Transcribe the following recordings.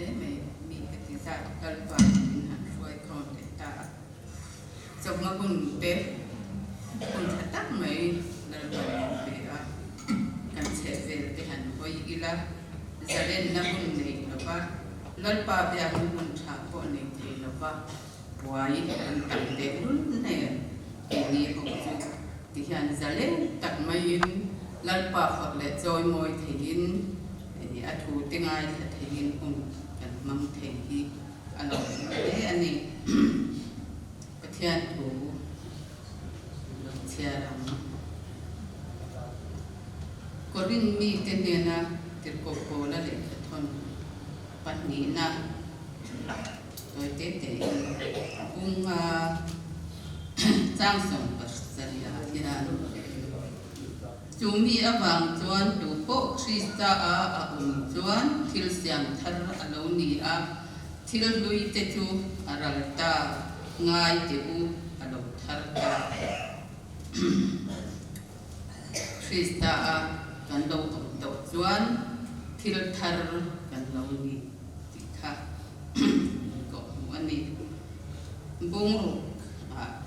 hle mai, mi heti zat Lalpa in min han hruai khawm leh ta a. Chawhma hun te hun tha tak mai Lalpa min pe a, kan chhehvel te han hawi ila, zalenna hun nei lova, Lalpa biakna hun tha pawh nei thei lova buai an tam tehlul nen keini ho chu tihian zalen tak maiin Lalpa fak leh chawimawi theiin a thu te ngaithla theiin hun kan hmang thei hi a lo awm hle a ni. Pathian thu lo chhiar ang. Korin mite hnena tirhkoh Paula lehkhathawn pahnihna tawi te tein bunga chang 17 ah hian Chu mi avang chuan tu pawh Krista a a awm chuan thil siam thar a lo ni a, thil hlui te chu a ral ta, ngai teh u a lo thar ta. Krista a kan lo awm tawh chuan thil thar kan lo ni tih kha min kawhhmuh a ni. Bungruk ah.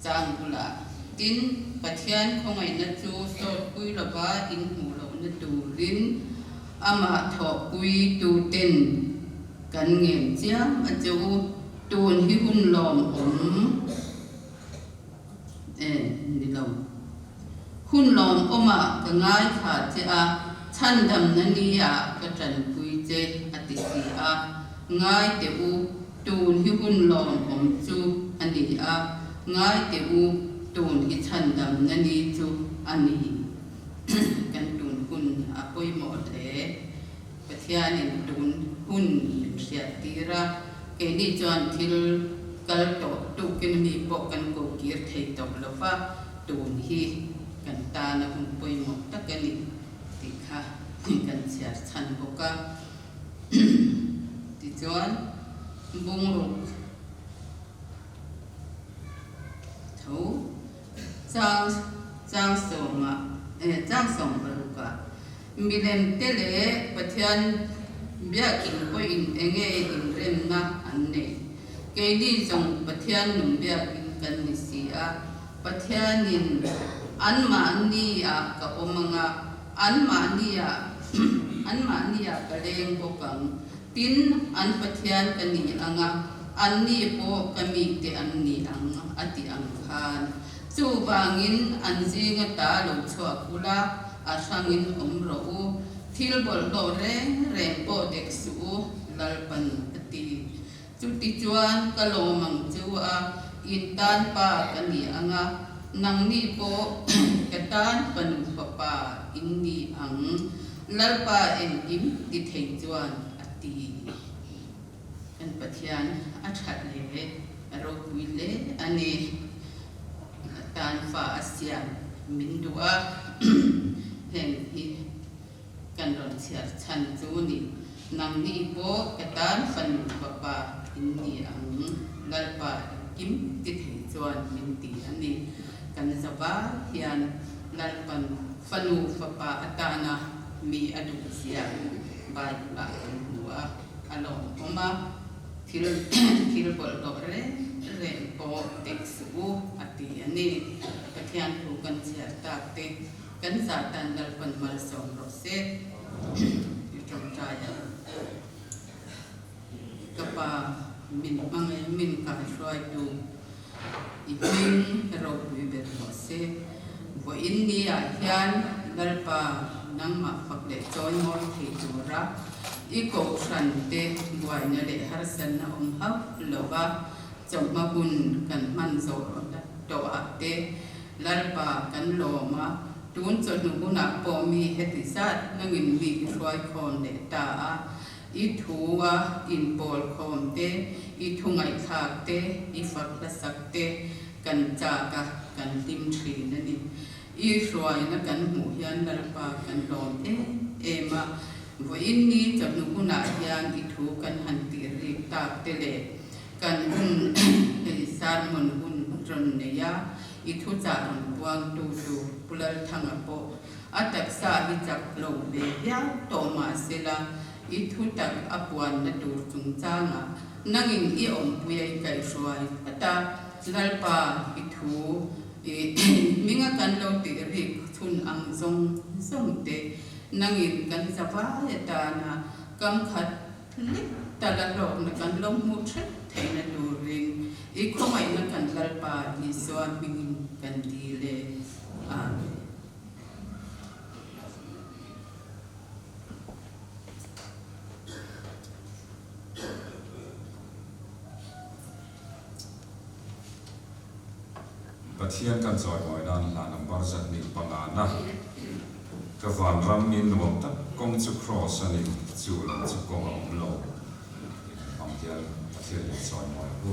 Chang bulah, Tin, Pathian khawngaihna chu sawtpui lova inhmuh lohna turin amah thawhpui tuten kan ngen chiam a che u. Tun hi hun lawmawm e ni lo. Hun lawmawmah ka ngaithla che a, chhandamna nia ka tanpui che a ti si a. Ngai teh u. Tun hi hun lawmawm chu a ni a, ngai teh u, tun hi chhandamna ni chu a ni. Kan tun hun a pawimawh hle. Pathianin tun hun min hriat tir a, keini chuan thil kal tawh tukin mi pawh kan ko kir thei tawh lo va, tun hi kan tana hun pawimawh tak a ni tih kha kan chhiar chhan bawk a. Tichuan, bungruk tho chang chang sawmah eh chang sawm parukah milem te leh Pathian biakinn pawhin enge inremna an nei. Keini zawng Pathian nung biakinn kan ni si a, Pathianin anmahniah ka awm anga, Anmahniah anmahniah ka leng bawk ang. Tin, an Pathian ka ni ang a, anni pawh ka mite an ni ang, a ti ang khan. Chuvangin an zinga ta lo chhuak ula, a hrangin awm rawh u. Thil bawlhhlawh reng reng pawh dek suh u, Lalpan a ti. Chutichuan ka lawm ang chu a, in tan pa ka ni ang a, nangni pawh ka tan fanu fapa in ni ang, Lalpa engkim ti thei chuan a ti. Kan Pathian a that leh a ropui hle a ni. A tan fa a siam min duh a, heng hi. Kan rawn chhiar chhan chu ni. Nangni pawh ka tan fanu fapa in ni ang, Lalpa engkim ti thei chuan min ti a ni. Kan zava hian Lalpan fanu fapa atana mi a duh zia Bible ah kan hmu a, a lawmawm a, thil thil bawlhhlawh reng reng pawh tek suh u a ti a ni. Pathian thu kan chhiar tak te. Kan zah tan Lalpan malsawm rawh se i tawngtai a. Ka pa min hmangaih min kaihruaitu i hming ropui ber rawh se. Vawiin ni ah hian Lalpa nangmah fak leh chawi mawi thei tura i kohhran te buaina leh harsatna awm hauh lova chawhma hun kan hman zawh tawh ah te Lalpa kan lawm a, tun chawhnu hunah pawh mi heti zat nangin mi i hruai khawm leh ta a, i thu a inpawl khawm te, i thu ngaihthlak te, i fak hlasak te kan chak a, kan hlim thin a ni. I hruaina kan hmuh hian Lalpa kan lawm em em a, vawiin ni chawhnu hunah hian i thu kan han tih rik tak te leh Kan hun hei sermon hun rawn nei a, i thuchah rawn puangtu chu Pu Lalthanga pawh a taksa hi chak lo ve viau tawh mah sela, I thutak a puanna tur chungchangah nangin i awmpui a i kaihhruai tlat a, Lalpa i thu i hminga kan lo tih rik chhun ang zawng zawng te nangin kan zavai atana kam khat lek tala hlawkna kan lo hmuh hrep theihna turin i khawngaihna kan Lalpa Isua hmingin kan dil e. Amen. Pathian kan chawimawi nan hla number 205 na ka vanram min nuam tak kawng chu cross a ni, chu lo chu kawng a awm lo tih han hmang hian Pathian in chawimawi a hmu.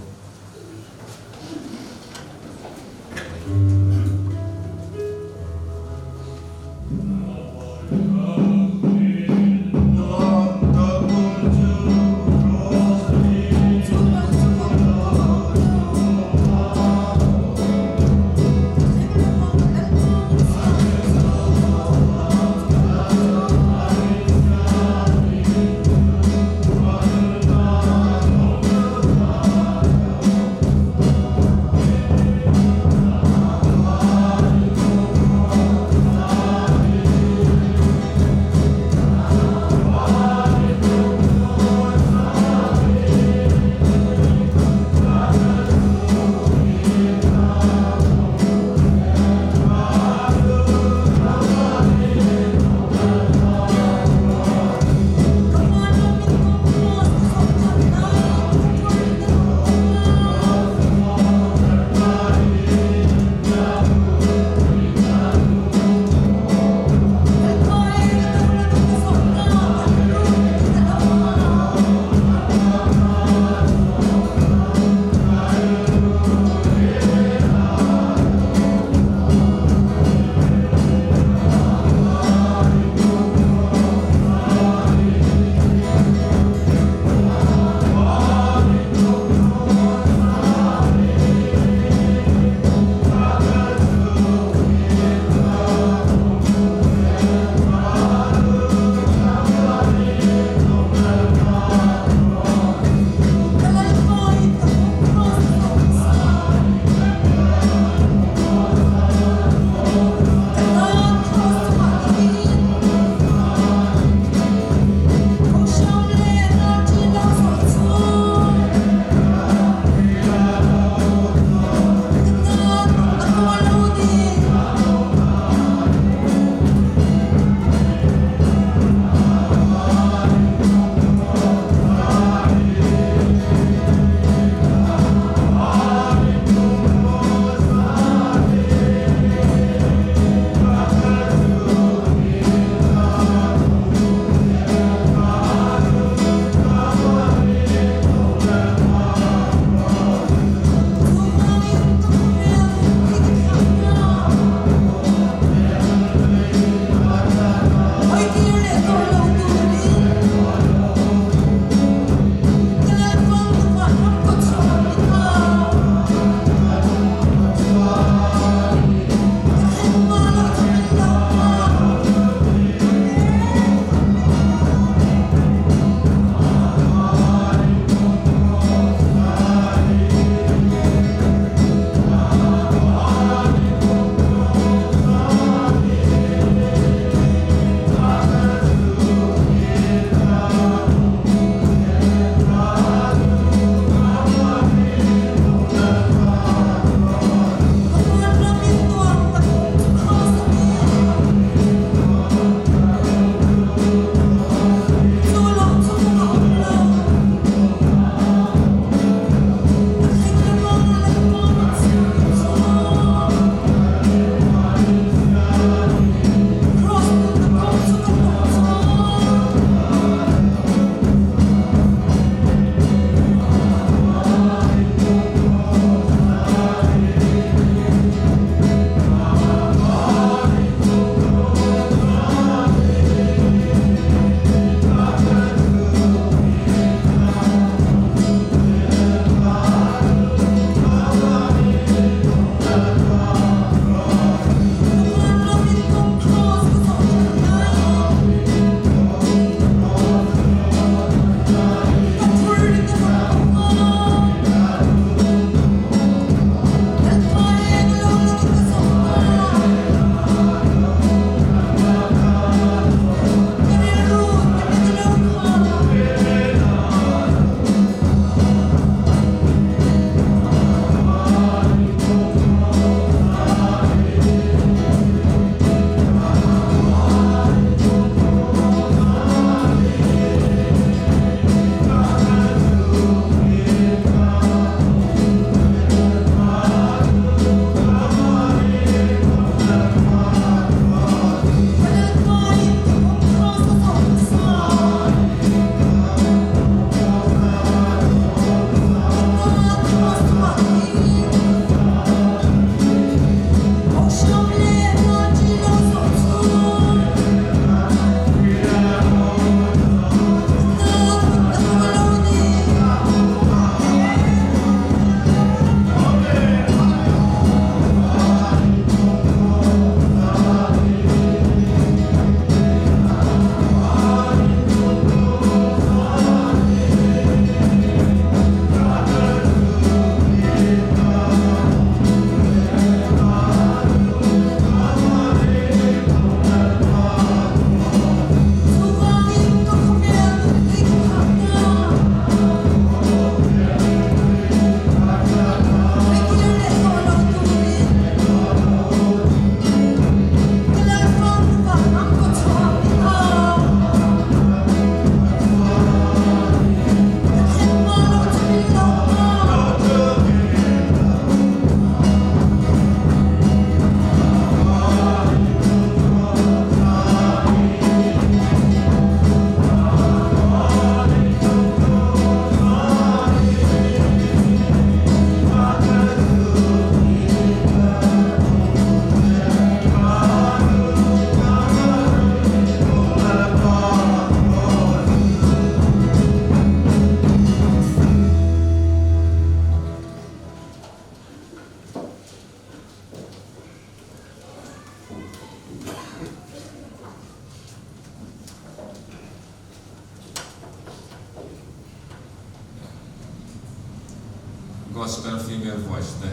Gospel Female Voice te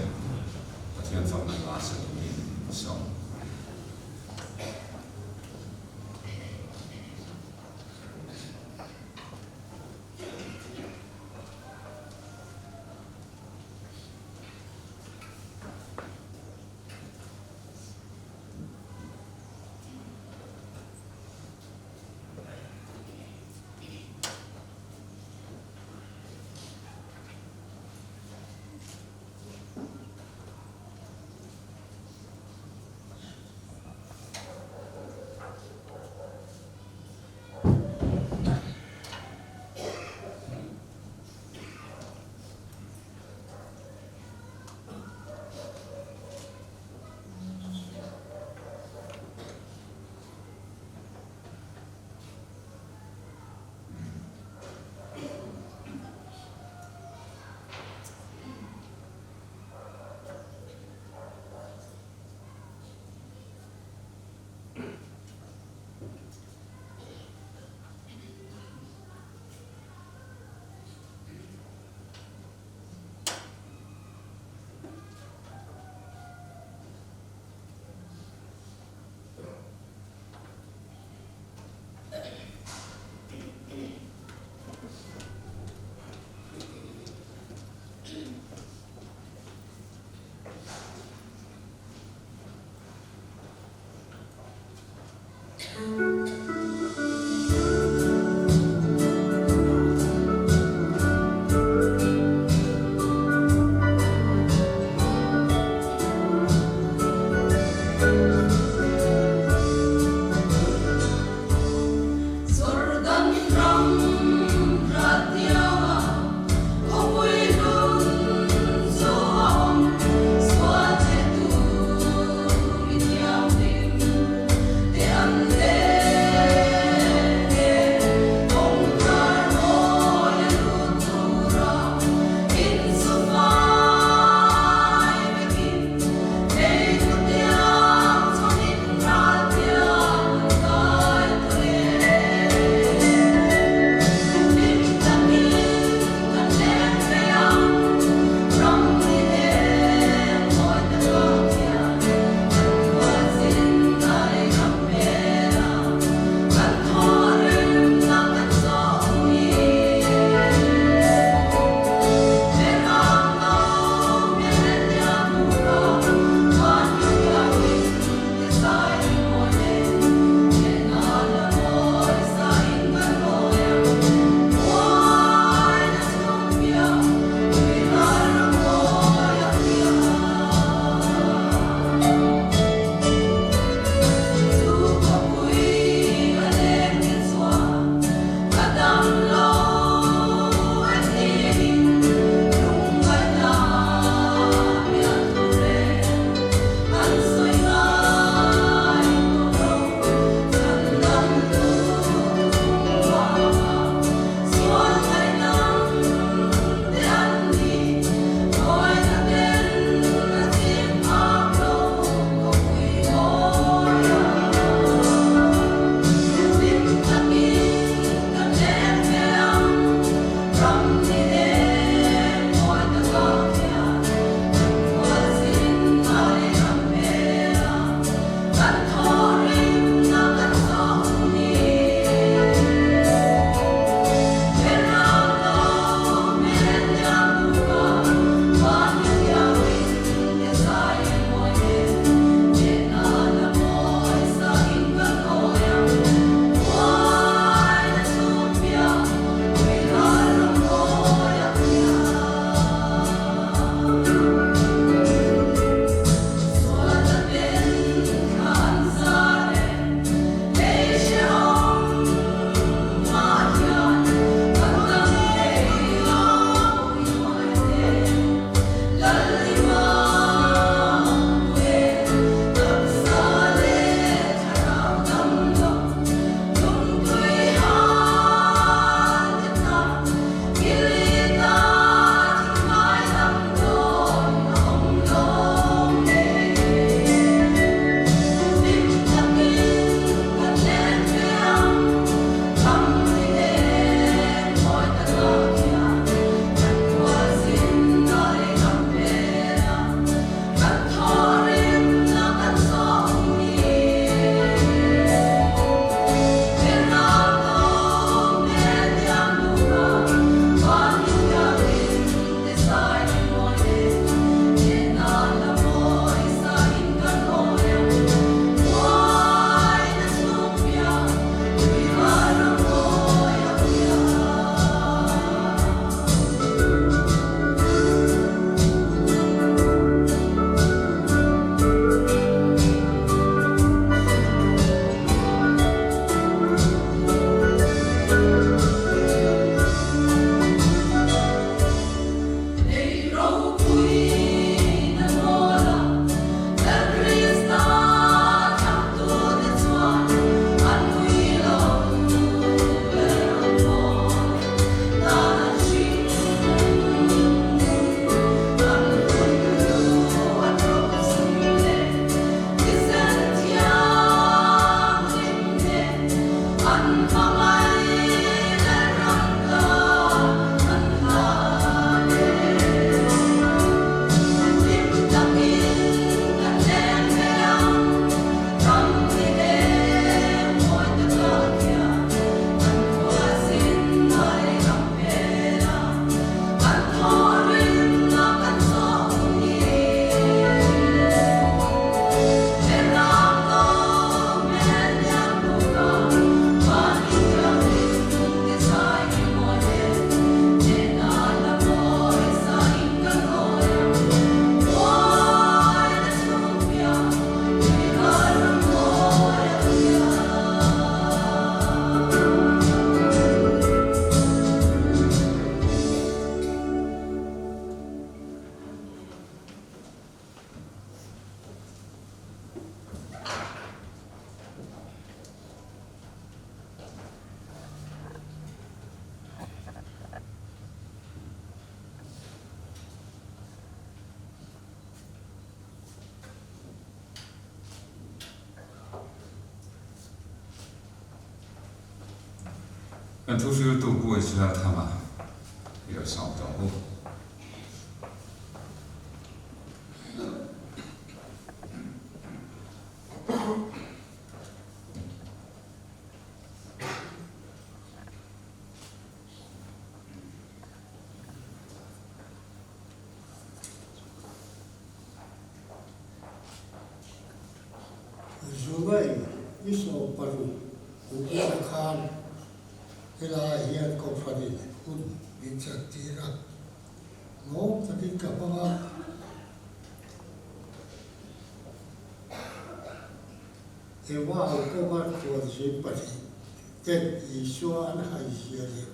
Pathian fakna hla sa turin ka sawm. Kan thu hriltu Pu Israel Thanga i lo sawm tawh ang u. July ni 16 kum hmasa khan helaiah hian Kohhranin hun min chantir a, lawm takin ka hmang a. Eva ho kawnga tuanzui pahnih ten Isua an haizia leh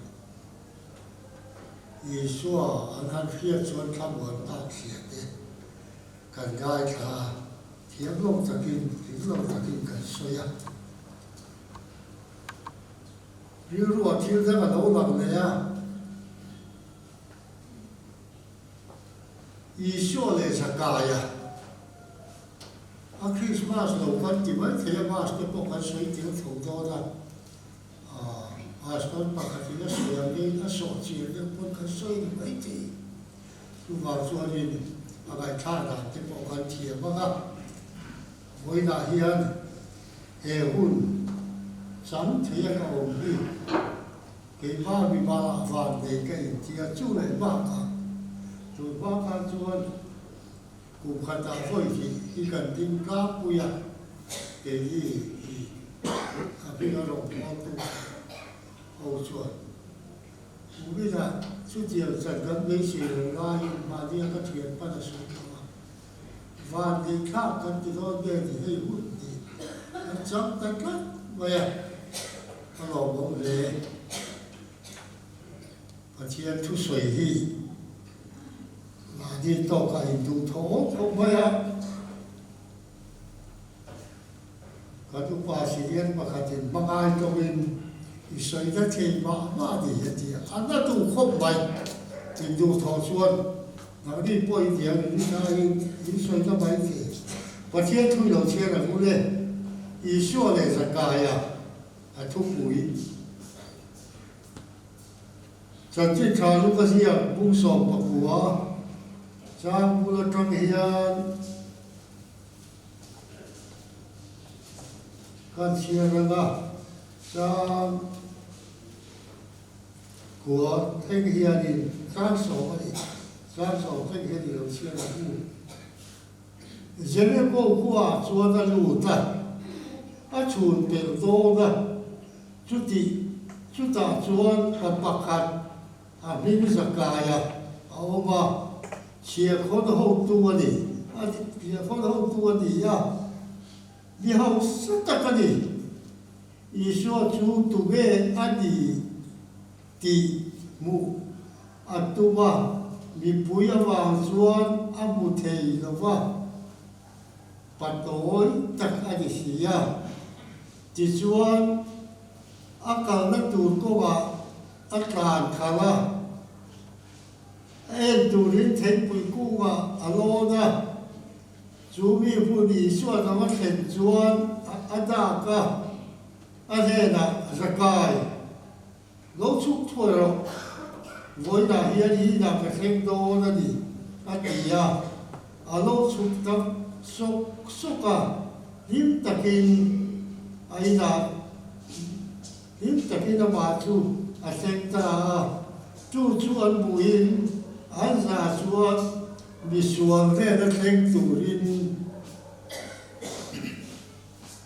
Isua an han hriat chuan thlamuan tak hria te kan ngaithla a, thiam lo takin, hlim lo takin kan sawi a. Rilruah thil dang a lo lang leh a. Isua leh Zakaia a Krismas lo kan ti mai thei a, Mas te pawh kan sawi tel tho dawn a, Pastor pakhatin a sawi ang ngeiin a sawh chian deuh pawn kan sawi ni mai thei. Chuvang chuanin a ngaihthlak dan te pawh kan thiam ang a, vawiinah hian he hun chang thei a ka awm hi. Keimah mimal ah van nei ka intia chu leh bakah tun hma khan chuan kum khatah vawi hnih hi kan ding tlangpui a, keini hi a hming a rawn hmawltu ho chuan kuminah chutiang chan kan beisei lo laiin mahnia ka thian pan a sawi tawh a, van nei thlak kan ti dawn nge ni hei hun tih kan chang ta tlat mai a. A lawmawm hle. Pathian thusawi hi mahni tawkah induh tho awm khawp mai a. Kan upa Sirian pakhatin hmangai tawngin i sawi na thei mah mah a ni a ti a. A na duh khawp mai. Induh tho chuan nangni pawh i diam in rinaiin in sawi na mai thei. Pathian thu i lo chhiar ang u le. Isua leh Zakaia. A thupui Chanchin tha lu ka ziak bung 19 chang bul atang hian kan chhiar ang a, chang kua thleng hianin chang sawm a ni, chang sawm thleng hian i lo chhiar ang u. Jericho khuaah chuan a lut a, a chhun pelh dawn a, chuti chutah chuan pa pakhat a hming Zakaia a awm a, chhiahkhawn hotu a ni, a chhiahkhawn hotu a ni a, mi hausa tak a ni. Isua chu tunge a ni tih hmuh a tum a, mipui avang chuan a hmu thei lo va, patawi tak a ni si a. Tichuan, a kalna tur kawngah a tlan khalh a, a en turin thingpui kungah a lawn a. Chu mi hmun Isuan a va thlen chuan a dak a. A hnenah, Zakai, lo chhuk thuai rawh, vawiinah hian i inah ka thleng dawn a ni, a ti a. A lo chhuk ta sawk sawk a, hlim takin a inah hlim takin amah chu a thleng ta a. Chu chu an buhin an za chuan misual hnena thleng turin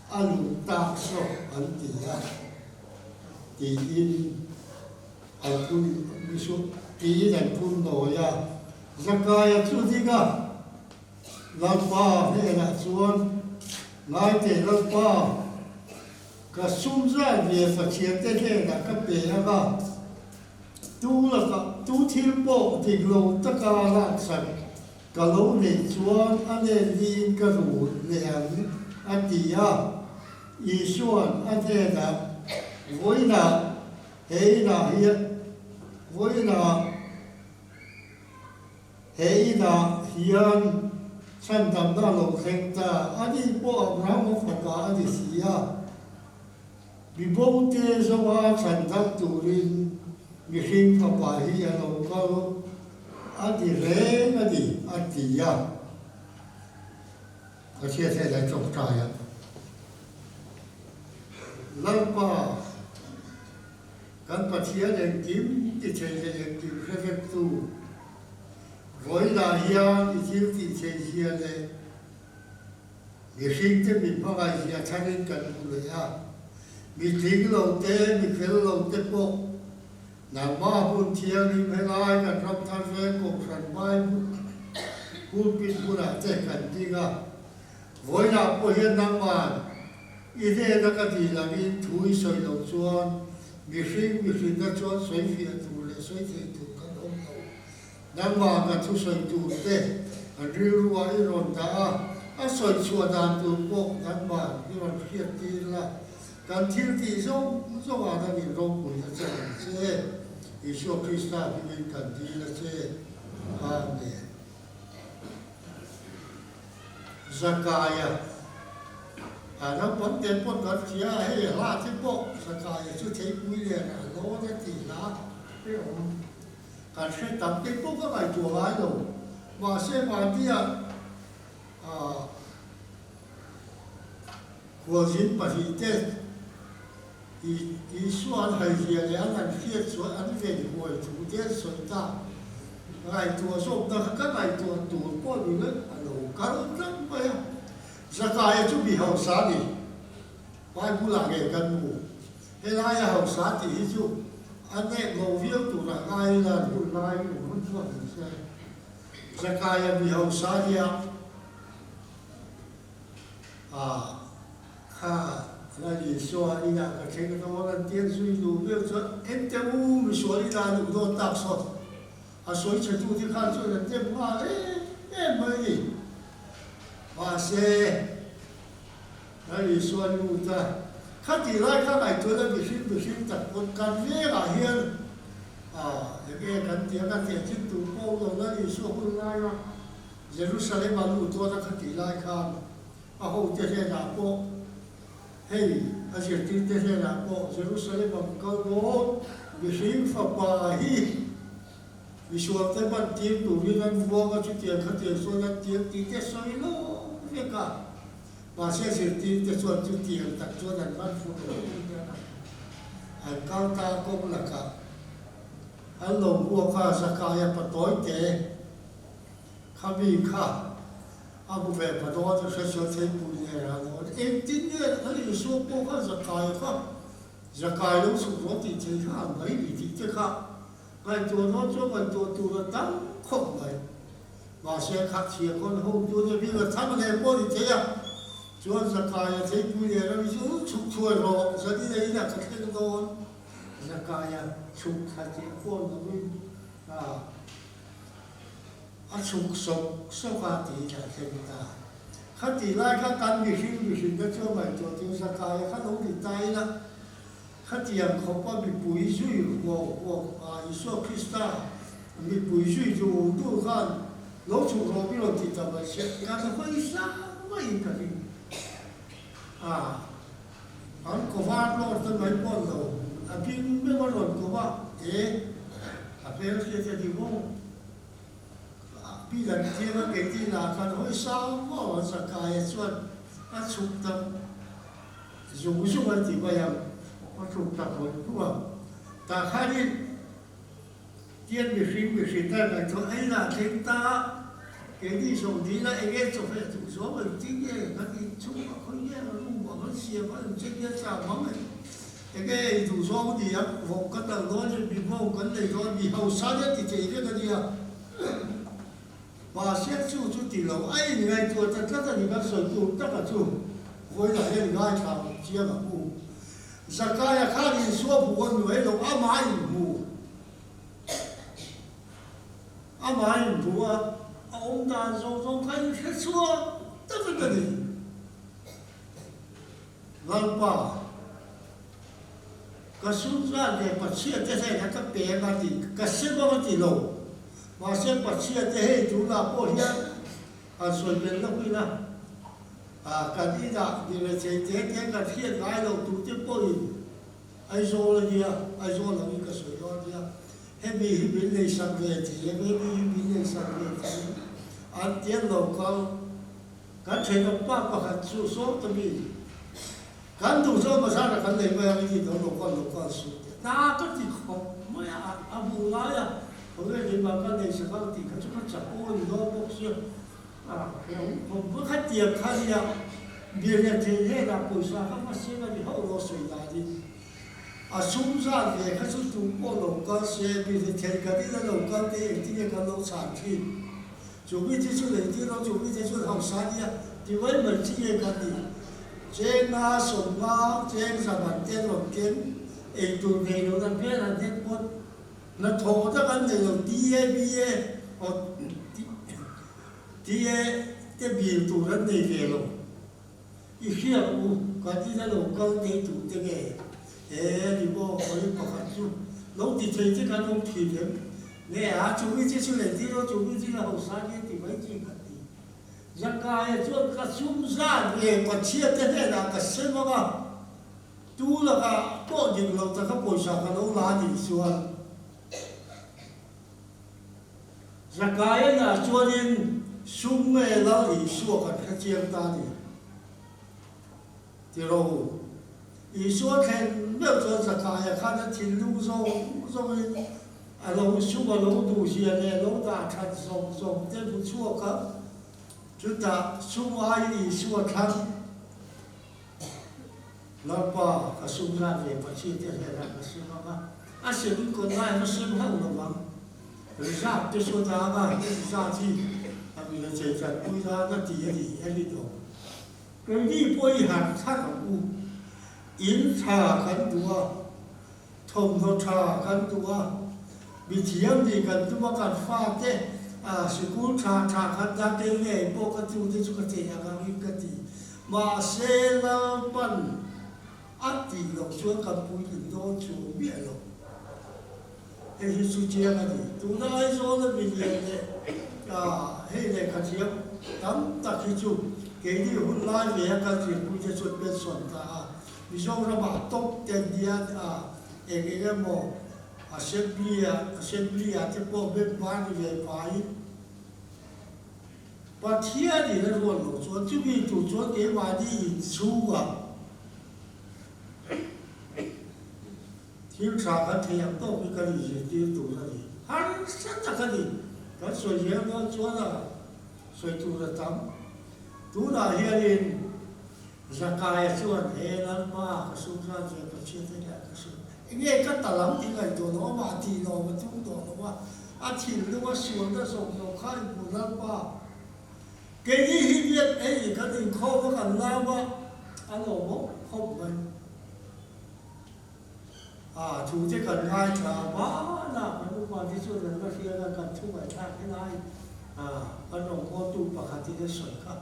a luh tak zawk an ti a, tiin an phun tiin an phun nawi a. Zakaia chu ding a, Lalpa hnenah chuan, Ngaiteh Lalpa, ka sum zat ve Pathiante hnenah ka pe ang a, tu lakah tu thil pawh dik lo taka laksak ka lo neih chuan a nen niin ka rul leh ang, a ti a. Isua'n a hnenah, Vawiinah he inah hian, vawiinah he inah hian chhandamna a lo thleng ta, ani pawh Abrahama fapa a ni si a. Mibote zawnga chhandam turin mihring fapa hi a lo kal a ti reng a ni, a ti a. Pathian hei lai tawngtai a, Lalpa, kan Pathian engkim ti thei leh engkim hre vektu, vawiinah hian i thil tih thei zia leh Mihringte min hmangaihzia tharin kan hmu leh a, mi tling lo te, mi fel lo te pawh nangmah hmun thianghlim helai kan ram thar veng Kohhran Bible pulpit hmunah te kan ding a. Vawiinah pawh hian nangman i hnena ka dil angin thu i sawi loh chuan mihring mihrinna chuan sawi fiah tur leh sawi thei tur kan awm lo. Nangmah ka thusawi tur te an rilruah i rawn dah a, a sawi chhuah dan tur pawh nangmah i rawn hriat tir la, kan thil tih zawng zawngah nang in ropuina che ang che, Isua Krista hmingin kan dil a che. Amen. Zakaia, A naupang te pawh kan hria a, hei hla te pawh Zakaia chu theipui lian a lawn a tih hla te awm. Kan hre tam te pawh ka ngaihtuah ngai lo. Mahse mahnia khualzin pahnihte Isua an haihzia leh an han hriat chuan an ven huai thu te an sawi ta. Ngaihtuah zawkna kha ka ngaihtuah tur pawh ni lo a lo kal tlat mai a. Zakaia chu mi hausa a ni. Bible ah nge kan hmu? Helaia hausa tih hi chu a nek lo viau turah ngai ila an hun lai um hun chuan an hria. Zakaia mi hausa nia a kha Lal Isua inah ka thleng dawn an tia zui duh viau chuan ente u misual inah an um dawn tak saw a sawi chhe tu te khan chuan an dem nghal em em mai a ni. Mahse. Lal Isua lut a, khatih lai kha ngaihtuahna mihring mihring tak pawn kan vengah hian eng nge kan ti a, ka tih a thil tur pawh awm lo, Lal Isua hun laia Jerusalem a lut dawn a khatih lai khan a hote hnenah pawh hei a zirtirte hnenah pawh Jerusalem ang kal dawn mihring fapa hi misualte hman tir turin an vuang a chutiang khatiang sawn an ti ang tih te sawi lawk vek a. Mahse zirtirte chuan chutiang tak chuan an man fuh lo tih hian an kal ta kawng lakah an lo buak a, Zakaia patawi te khami kha a hmu ve pa dawn a hre sual thei pui leh ral dawn. Engtin nge a Isua pawh kha Zakaia kha Zakai lo chhuk rawh tih thei kha an mai ni tih te kha ngaihtuah dawn chuan ngaihtuah tur a tam khawp mai. Mahse, kha thianghawlh hotu te bik a thang leh pawh ni thei a, chuan Zakaia theipui leh ram chu chhuk thuai rawh, zanin a inah ka thleng dawn. Zakaia chhuk thla tih pawh lovin a chhuk sawk sawk a tiin a thleng ta. Khatih lai kha kan mihring mihrinna chu a ngaihtuah chu Zakaia kha lo ni ta ila, Khatiang khawpa mipui zui huau huau a Isua Krista mipui zui duh duh khan lo chhuk rawh mi rawn ti ta mai se, kan hawi sang maiin ka ring a. An ko var lawr ta mai pawh lo, a bing meuh a rawn ko va, e, a hmel hriat a ni maw? Pi Lan Thianga keiti lah khan hawi sang maw a Zakaia chuan a chhuk ta zung zung a ti mai ang, a chhuk ta hawn hnu a, tah khanin Tian mihring mihring ta ngaihtuah ei lah thleng ta a, keini zawng dil a enge chawhmeh duh zawng eng ti nge kan inchhung a khawi nge a room ah kan siam a engche nge chang mang e, enge ei duh zawng a ni ang, vawk ka tal dawn e, mi vawng kan nei dawn, mi hausa nia ti thei vek a nia. Mahse chu chu ti lo a in ngaihtuah ta tlat a ni kan sawi tur taka chu vawilah hian ngaithla chiang ang u. Zakaia khan Isua hmu a nuai lo, amah in hmu. Amah in hmu a, a awm dan zawng zawng kha in hre chhuak ta vek a ni. Lalpa, ka sum zat leh Pathian te hnenah ka peng a ti, ka sem ang a ti lo. Mahse Pathian te hei tunah pawh hian han sawi belh lawk ila, kan inah mi rethei te te kan hriat ngai lo tute pawhin Aizawl a nia, Aizawl angin ka sawi dawn a nia, hemi hi min leisak ve thei em, hemi hi min leisak ve thei em, an ti an lo kal. Kan thenawm pa pakhat chu sawm ta mi, kan duh chuan bazar ah kan lei mai ang i ti dawn lo kal lo kal suh tih a, hna ka ti khawp mai a, a hmuh lai a, khawnge keimah ka leisak ang tih kha chu ka chak aw ni dawn bawk sia. Khatiang kha nia mi rethei hnenah pawisa kha va sem a ni hauh lo sawi danin a sum zat ve kha chu tu pawh lo kal se mi rethei kan ina lo kal te engtin nge kan lo chhan thin chu mi te chu lei tir lo chu mi te chu hausa nia ti mai mai chi nge kan ni cheng nga sawm nga cheng zaman te rawn ken eitur nei lo na hmel an hnek pawn Hnathawh tak an nei lo, TABA aw TA te bil tur an nei ve lo. I hriat u, kan ina lo kal tei tur te nge? He ni maw khawi pakhat chu lo ti thei te kan awm thin em? Nge a, chu mi che chu lei tir aw, chu mi chu la hausa nia ti mai chi kan ti. Zakaia chuan ka sum zat nge Pathian te hnenah ka sem ang a, Tu lakah pawh dik lo taka pawisa ka lo la a nih chuan Zakaia chuanin sum nge Lal Isua kan hre chiang ta a ni ti rawh u. Isua thlen meuh chuan Zakaia khan a thinlung zawng zawngin a lo sum a lo duhzia leh a lo dah that zawng zawng te hmu chhuak a, chutah sum aiin Isua thlang. Lalpa, ka sum zat ve Pathian te hnenah ka sem ang a, a sem kawt lai ka sem hauh lo vang. Rizat te chu a dang a, he rizat hi a mi la chei chan pui nan a ti a ni, a rin awm. Keini pawh i harh thar ang u, in tha kan duh a, thawmhnaw tha kan duh a, mithiam nih kan tum a, kan fate sikul tha tha kan dah kei ngei pawh ka tu te chu ka chei ang angin ka ti. Mahse Lalpan a tih loh chuan kan puitling dawn chu miah lo. Hei hi chu chiang a ni. Tuna Aizawla milian leh hei lehkha thiam tam tak hi chu keini hun lai ve a kal zirpuite chuan pension ta a, Mizoramah top ten hian eng eng emaw assembly ah assembly ah te pawh member ni ve paiin, Pathianin a ruat loh chuan chumi tur chuan keimahni inchhungah thil tha kan thei ang tawk hi kan inzirtir tur a ni. Harsa tak a ni. Kan sawi zel dawn chuan a sawi tur a tam. Tunah hianin Zakaia chuan, He Lalpa, ka sum zat ve Pathian hnenah ka sum. Enge ka tal ang tih ngaihtuah lo, amah tih lawm a tum tawh lo a, a thinlung a sualna zawk zawk kha in hmu Lalpa. Keini hi biak ei kan inkhawm a kan lam a, a lawmawm khawp mai. A thu te kan ngaithla a, hmanah kan upa te chuan an la hriat a, kan thu ngaihthlak helai kan rawngbawltu pakhatin a sawi kha.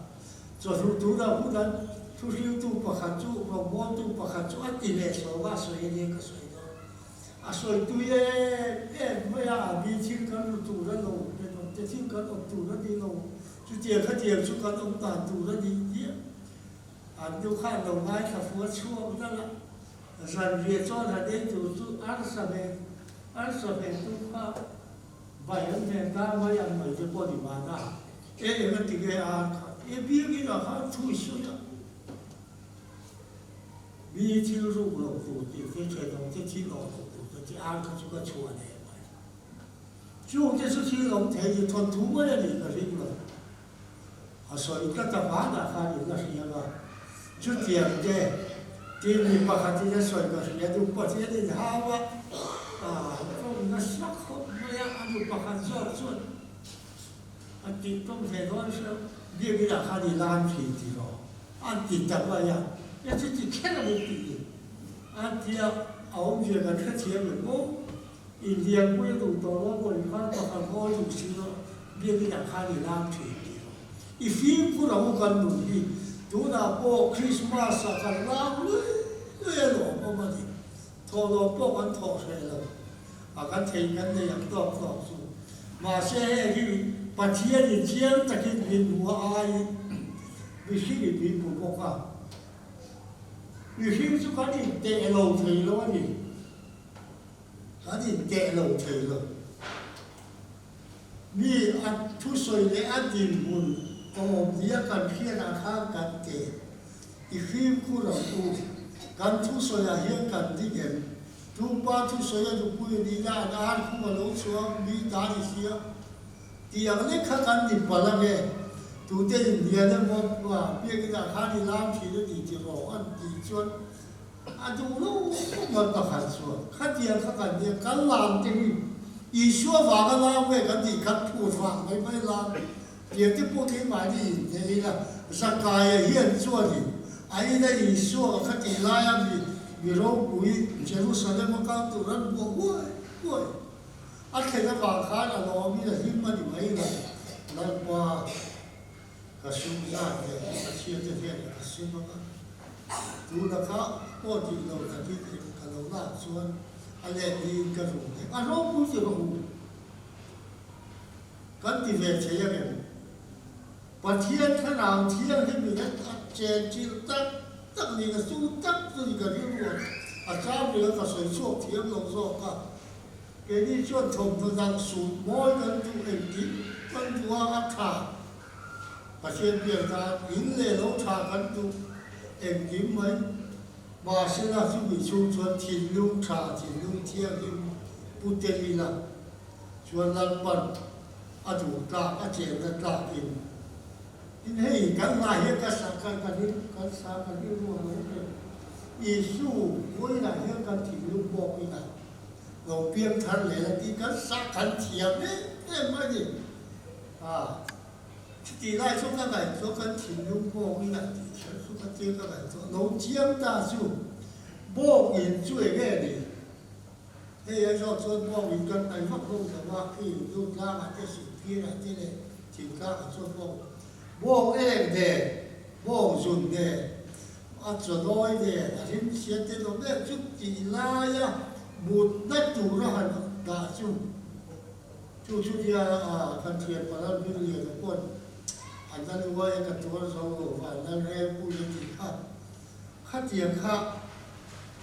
Chawhnu tunah hun an thuhriltu pakhat chu rawngbawltu pakhat chu a ti leh sawm a, a sawi a nia ka sawi dawn. A sawi tui em em mai a, a mi thil kan ru tur a lo, tenawm te thil kan awm tur a ni lo, chutiang khatiang chu kan awm dan tur a ni nia. An nu khan lo ngaithla fuh a chhuak nalh a, zanriah chuan han ei tur chu arsa hmeh arsa hmehtu kha vai an hmeh ta mai ang mai te pawh ni mahna e eng a ti nge ar kha e biakin ah khan thui sawi a, mi thil ruk lo tur tih te thenawm te thil awh lo tur te tih ar kha chu ka chhuah leh mai. Chung te chu thil awm thei ni thawnthu mai a nih ka ring lo. A sawi tlat a vanah khan in la hria a, chutiang te tih mi pakhatin a sawi ka hria duh Pathian in hau a, a tawng nasa khawp mai a, a nu pakhat zawk chuan a tih tawng ve dawn hreuh, biakinah khan i lan thin ti rawh an ti ta mai a, e chuti kher a ni tih i an ti a, a awmzia kan hrethiam em aw. Inlianpui a duh tawh lo pawh in khan pakhat haw duh si lo biakin ah khan i lam thin tih lo. I fimkhur ang u kan nun hi tunah pawh Christmas ah kan lam lui lui a lawm awm a ni. Thawh lo pawh kan thawh hreh lo a kan thei kan nei ang tawk tawk chu. Mahse heng hi Pathian in chiang takin min hmu a aiin mihring in min hmu bawk a. Mihring chu kan inteh lo thei lo a ni. Kan inteh lo thei lo. Mi a thusawi leh a dinhmun awm nia kan hriatah khan kan teh. I fimkhur ang u. Kan thusawiah hian kan ding em? Tumpa thusawi a nupui nihna an ar khum a lo chhuak mi ta ni sia. Tih ang lek kha kan ni palh ange. Tute inhnial emaw biakinah khan i lam thin a ni ti rawh an tih chuan A duh lo mai pakhat chuan khatiang kha kan nia, kan lam te hi Isua vanga lam nge kan tih khan phut vang mai mai lam tiang te pawh keimahni inneih ila Zakaia hian chuanin a ina Isua ka khatih laia mi mi ropui Jerusalem a kal tur an buah huai huai a thlen avang khan a lawmin a hlim a ni mai lo Lalpa. Ka sum zat leh ka chhiate hnenah ka sim ang a, tuna kha pawh tih lo takin eng ka lo lak chuan a let niin ka rum leh a ropui ti rawh u. Kan ti ve thei ang em? Pathian thlarau thianghlim in a chen chilh tak tak niin a su tak chu ni ka rilru a, a chang ringah ka sawi chhuak thiam lo zawk a. Keini chuan thawmhnaw dang sut mawi kan duh engkim kan duh a, a tha. Pathian biak tan in leh lo tha kan duh engkim mai. Mahsela chumi chhung chuan thinlung tha, thinlung thianghlim pu tel ila chuan Lalpan a duh tlak, a chenna tlakin in hei kan hna hian ka sa kan kan kan sa kan rilru a lo hreh. Isu vawiinah hian kan thinlung bawk ila. Lo piang thar leh la tih kan sah kan thiam em em a ni. A, chutih lai chu ka ngaihtuah kan thinlung bawk in a tih kher chu ka tia ka ngaihtuah lo chiang ta chu bawk in chu eng nge ni? Hei ai zawk chuan bawk in kan hnaih vak lo lo a, khi lut tlangah te sihphirah te leh thingtlangah chuan bawk bawk eng nen bawk zun nen A chawnawi nen a hlim chhiat te lo mek chu tih laia mutna tura han dah chu chu chu nia kan thian Palal Hmingliana pawn a na luai a ka tuar zo lo va a na reng pui a tih kha khatiang kha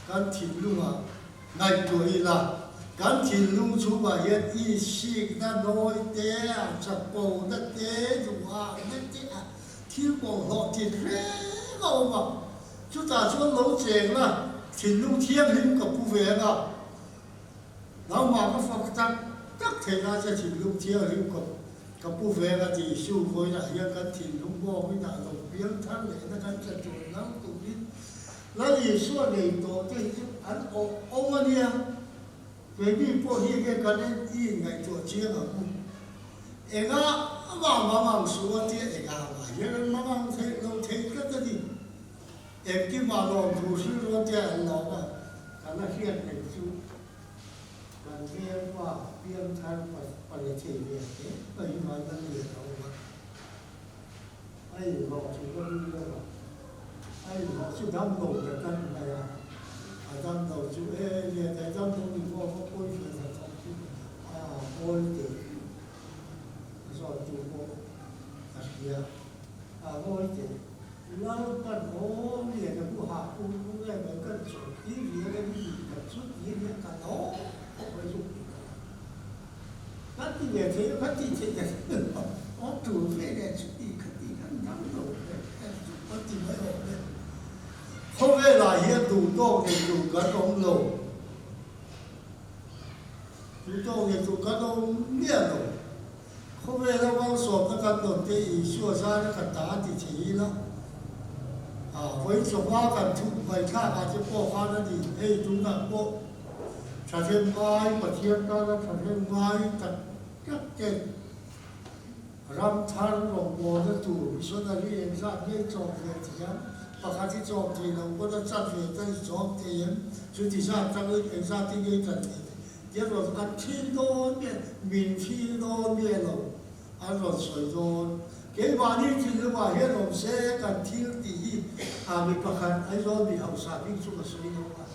kan thinlungah ngaihtuah ila kan thinlung chhungah hian insikna nawi te a chapona te duhahna te a Thil bawlhhlawh tin reng a awm a, chutah chuan lo cheng la, thinlung thianghlim ka pu ve ang a, nangmah ka fak tak tak theih nan che thinlung thianghlim ka ka pu ve ang a tih Isu vawiinah hian kan thinlung bawngin ah lo piang thar lehna kan che tur nang turin Lal Isua nei tawh te hi chu an awh awm a nia. Keini pawh hi enge kan en i inngaihtuah chiang ang u. Enga amah mang ang suh a tia enga amah hian an mang ang theih lo thei tlat a ni. Engkimah lawmthu hrilh rual te an lawm a, kan la hriat reng chu kan vengpa piangthar pale thei ve hle mai hi van la lian a awm a. A inhlawh chu ka ring deuh a, a inhlawh chu damlo ber ka ni mai a, a damlo chu e nge daih damlo ni pawh va pawi ve ta thawk chu a pawi teh a zawt tu pawh ka hria, a ngawi teh Lalpan aw. ve thei a, ka tih theih ka hre lo. Awm tur ve leh chuti khati kan dang lo ve chu ka ti mai awm e. Khawvelah hian duhtawk nei tur kan awm lo. Duhtawk nei tur kan awm miah lo. Khawvela malsawmna kan dawn te Isua zara ka ta ti thei ila, a vawi chawhma kan thup ngaihthlak ah te pawh khan a ni. Hei tunah pawh thahnem ngai, Pathian tana thahnem ngai tak tak te ram thar rawngbawlna tur missionary engzat nge chawm ve thiam, pakhat hi chawm thei lo pawn a chat ve ta i chawm thei em, chuti zat tangin engzat hi nge kan thei thei. Ti rawn an thil dawn nge min thil dawn nge lo an rawn sawi dawn. Keimahni thinlungah hian awm se kan thil tih hi a mi pakhat Aizawl mi hausa bik chu ka sawi lo a.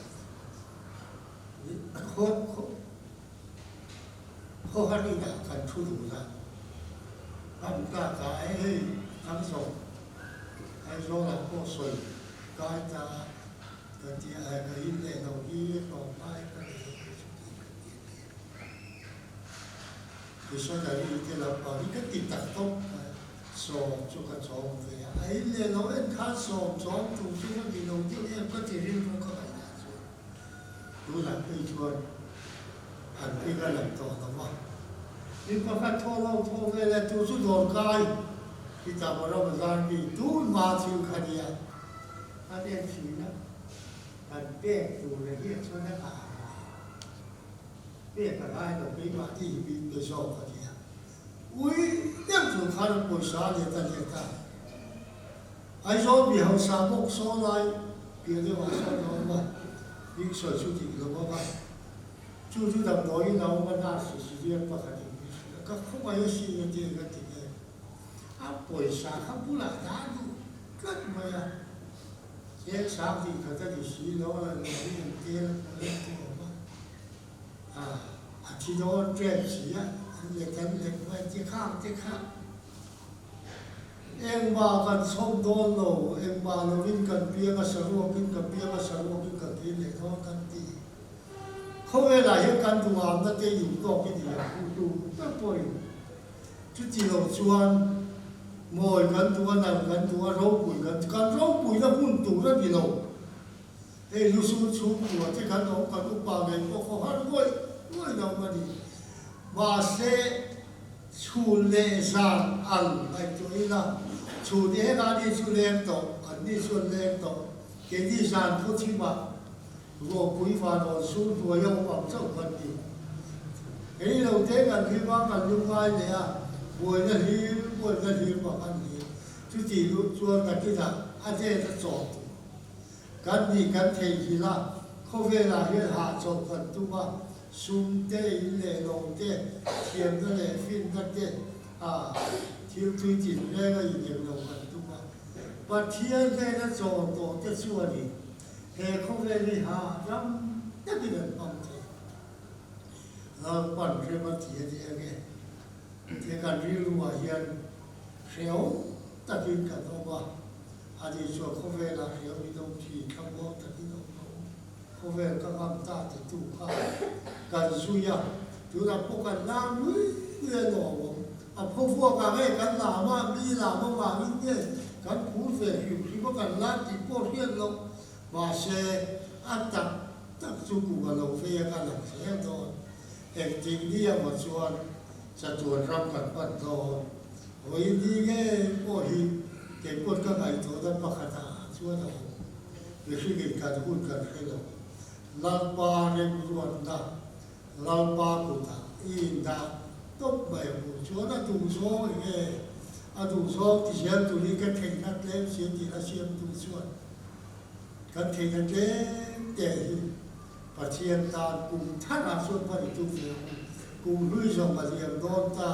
Khawhar inah kan thu dun a, hman tlakah e hei kan zawng Aizawlah pawh sawi kai ta a. Ka ti a, ka in leh lo hi hlawmngai ka nei lo chu tih ka ti a ni. Missionary te lampang hi ka ti tak tawp mai a, sawm chu ka chawm ve a, a in leh lo en khan sawm chawm tur chu ka ni lo deuh em ka ti rilru ka ngaihdan chuan tunah phei chuan an hming a lang tawh lo va, mi pakhat thaw lo thaw ve leh tur chu dawrkai hi Tabaram azar mi tun hma thil kha nia. A en thin a, kan pek tur leh hi a chuan a ngah ang a, pek a ngai lo keimahni hi min pe zawk a nia. Ui deuh tur khan an pawisa a let a let a, Aizawl mi hausa bawk saw lai piah deuhah sawn a awm a, hming sawi chu dik lo ang a, chu chu damdawiin a awm a, nurse ziriat pakhatin min hrilh a, ka khawngaih a sin a ti a, ka ti nge. A pawisa kha bulah dah duh tlat mai a, cheng sang tih khat a ni si lo a, lo hi an tel a pawl an ti awm a, a a thi dawn ṭep si a, an let an let mai ti khang te kha engmah kan chhawm dawn lo, engmah lovin kan piang a saruakin ka piang a saruakin ka kir leh dawn kan ti. Khawvelah hian kan duhamna te duhtawkin i ang hu tu ber pawhin Chuti lo chuan mawi kan duh a, nal kan duh a, ropui kan kan ropuina hmun tur a ni lo. Hei lusur chhungkua te kan awm kan upa ngei pawh khaw har ngawih ngawih lo a ni. Mahse chhun leh zan ang ngaihtuah ila, chhun eng ah ni chu leng tawh, an ni chuan leng tawh, keini zan khawthimah Ruahpui vanawn sur hnuai a awm ang chauh kan ni. Hei lo te kan hlim a, kan lungngai leh a, buaina hlir, buaina hlir mah kan hlir. Chutih luh chuan nakinah a det a chawm tur. Kan nih kan theihnghilh a, khawvelah hian hahchawlh kan tum a, sum te, in leh lo te, thiamna leh finna te, a thil tui tinreng a ineng lo kan tum a. Pathian hnena chawl tawh te chuanin He khawvel hi ha ram takin an hmang thei. Lalpan rem a ti a ni ang e. He kan rilruah hian hrehawm takin kan awm a, ani chuan khawvelah hrehawm in awm thin, thlamuang takin awm rawh u. Khawvel ka ngam ta ti tu kha kan zui a, tunah pawh kan lam lui lui a nuam awm. A phawvuak ah nge kan lam a, mi lam avangin nge kan phur ve hrim hrim a kan lam tih pawh hriat loh. Mahse, a tak tak chu kum a lo vei a ka lang zel dawn. Engtik ni emaw chuan chatuan ram kan hman dawn. Vawi ni ngei pawh hi keipawt ka ngaihtuahna pakhatah chuan a awm. Mihringin kan hun kan hre lo. Lalpa remruatna Lalpa kutah i indah tawp mai ang u. Chuan a duh zawng eng nge? A duh zawng ti zel turin ka theihna tlem si tih a siamtu chuan kan theihna tlem teh hi Pathian tan kum tharah chuan hman i tum ve ang u. Kum hlui zawng a liam dawn ta.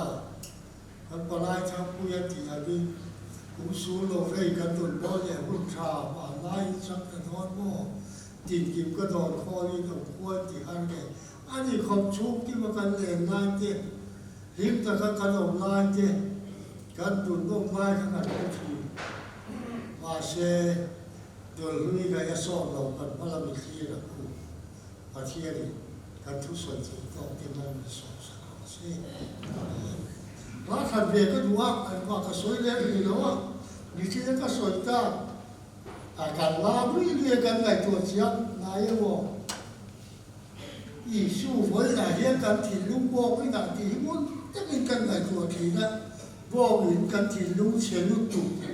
Kan palai thangpui a tih angin kum sul lo vei kan rawn bawl leh hun tha hmanlaiin chak ta dawn maw? Tinkim ka dawn khawlin awm khual ti har nge a ni khawp chhung kima kan len lai te, hlim taka kan awm lai te, kan dun nawm lai kha kan hre thin. Mahse, dawlhlui ngaih a sawt lo kan hma lam i thlir ang u. Pathianin kan thusawi thei tawk te hmang min sawmsak ang a. rawh se. Ralkhat ve ka duh a, engmah ka sawi leh rih lo a, nichina ka sawi ta a, kan la lui lui a kan ngaihtuah chiang ngai emaw? Isu vawiinah hian kan thinlung bawk inah tih hi ngun takin kan ngaihtuah thin a, bawkin kan thinlung chhe lutuk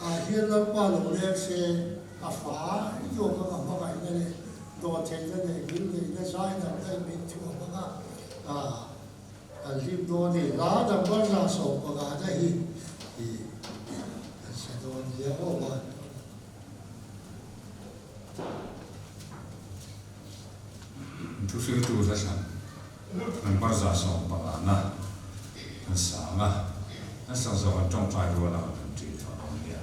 ah hian Lalpa lo leng se a fa zawk anga hmangaihna leh dawhtheihna leh ngilneihna zaidamna in min chhuah hmang a, kan hlim dawn ni. Hla number 15 na hi kan sa dawn nia aw man. Thuhriltu hla thlan number 115 na an sang a, an sak zawh an tawngtai rual ang kan ṭih tawh dawn nia.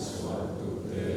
tisualtute.